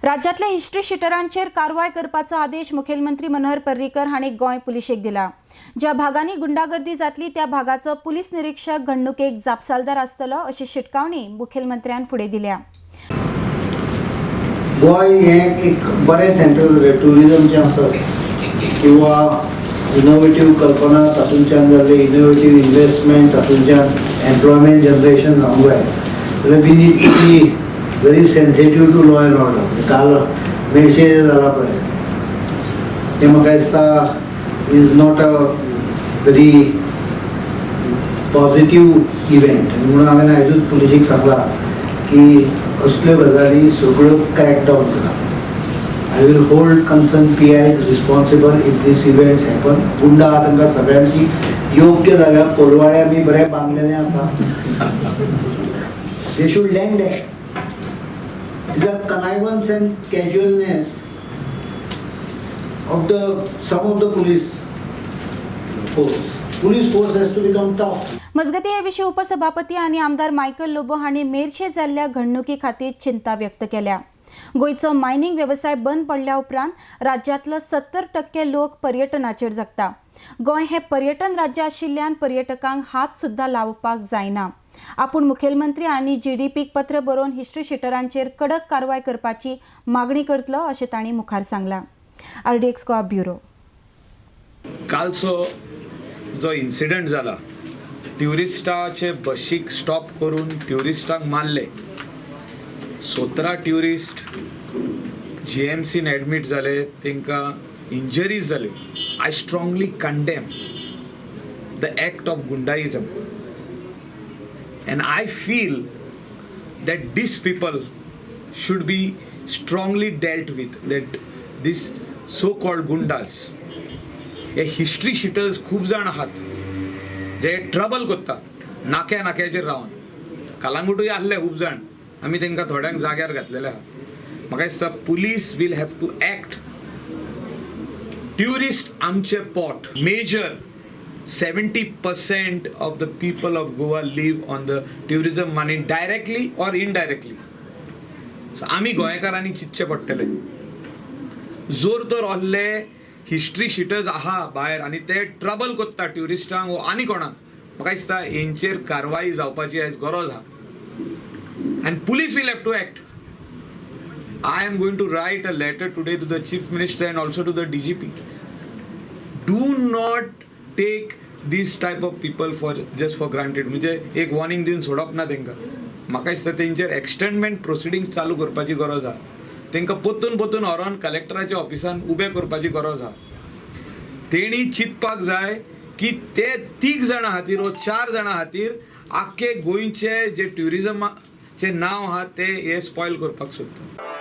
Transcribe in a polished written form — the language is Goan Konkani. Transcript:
राज्यातल्या हिस्ट्री शिटरांचेर कारवाय करपाचो आदेश मुखेलमंत्री मनोहर पर्रीकर हांणी गोंय पुलिशेक दिला. ज्या भागांनी गुंडागर्दी जातली त्या भागाचो पुलीस निरीक्षक घडणुकेक जापसालदार आसतलो अशी शिटकावणी मुखेलमंत्र्यान फुडें दिल्या. गोंय हें एक बरें सेंटर जालें ट्युरिजमचें आसत किंवा इनोवेटीव कल्पना तातूंतल्यान जाल्ले इनोवेटीव इन्वेस्टमेंट, तातूंतल्यान एम्प्लॉयमेंट जनरेशन जावंक जाय. जाल्यार we need to be very sensitive to law and order. काल मेरशे जाला पळय, तें म्हाका दिसता is not a very positive event. म्हणून हांवें आयजूच पुलिशीक सांगलां की असल्यो गजाली सगळ्यो क्रॅक डावन करा. I will hold concerned PI responsible if these events happen. गुंडा आहा तांकां सगळ्यांची योग्य जाग्यार कोलवाळे आमी बरें बांदलेलें आसा. They should land. The connivance and casualness of the some of the police force. Police force has to become tough. मजगतीं, हे विशीं उपसभापती आनी आमदार मायकल लोबो हांणी मेरशे जाल्ल्या घडणुकी खातीर चिंता व्यक्त केल्या. गोंयचो मायनिंग वेवसाय बंद पडल्या उपरांत राज्यांतलो 70% लोक पर्यटनाचेर जगता. गोंय हें पर्यटन राज्य आशिल्ल्यान पर्यटकांक हात सुद्दां लावपाक जायना. आपूण मुखेलमंत्री आनी जीजीपीक पत्र बरोवन हिस्ट्री शिटरांचेर कडक कारवाय करपाची मागणी करतलो अशें तांणी मुखार सांगलां. RDX Goa bureau. कालचो जो इन्सिडंट जाला, ट्युरिस्टाचे बशीक स्टॉप करून ट्युरिस्टांक मारले, 17 ट्युरिस्ट जीएमसीन एडमीट जाले, तांकां इंजरीज जाल्यो. I strongly condemn the act of goondaism and I feel that these people should be strongly dealt with, that this so called goondas, हे हिस्ट्री शिटर्स खूब जाण आहात जे ट्रबल करता नाक्या नाक्याचेर रावन. कलांगुटूय आसले खूब जाण, आमी तांकां थोड्यांक जाग्यार घातलेले आहा. म्हाका दिसता police will have to act. Tourist आमचे पोट. Major 70% of the people of Goa live on the tourism money, directly or indirectly. So आमी गोंयकारांनी चिंतचें पडटलें. जोर तर आहले हिस्ट्री शिटर्स आहा भायर आनी ते ट्रबल कोत्ता ट्युरिस्टांक वो आनी कोणाक, म्हाका दिसता हेंचेर कारवाई जावपाची आयज गरज आहा and police will have to act. I am going to write a letter today to the Chief Minister and also to the DGP. Do not take this type of people for just for granted. म्हणजे एक वॉर्निंग दिवन सोडप ना तांकां. म्हाका दिसता तेंचेर एक्सटर्नमेंट प्रोसिडींग चालू करपाची गरज आहा. तांकां परतून परतून व्हरोन कलेक्टराच्या ऑफिसान उबे करपाची गरज आहा. तेणी चिंतपाक जाय की ते तीग जाणां खातीर वो चार जाणां खातीर आख्खे गोंयचे जे ट्युरिजमाचें नांव आहा ते हे स्पॉयल करपाक सोदता.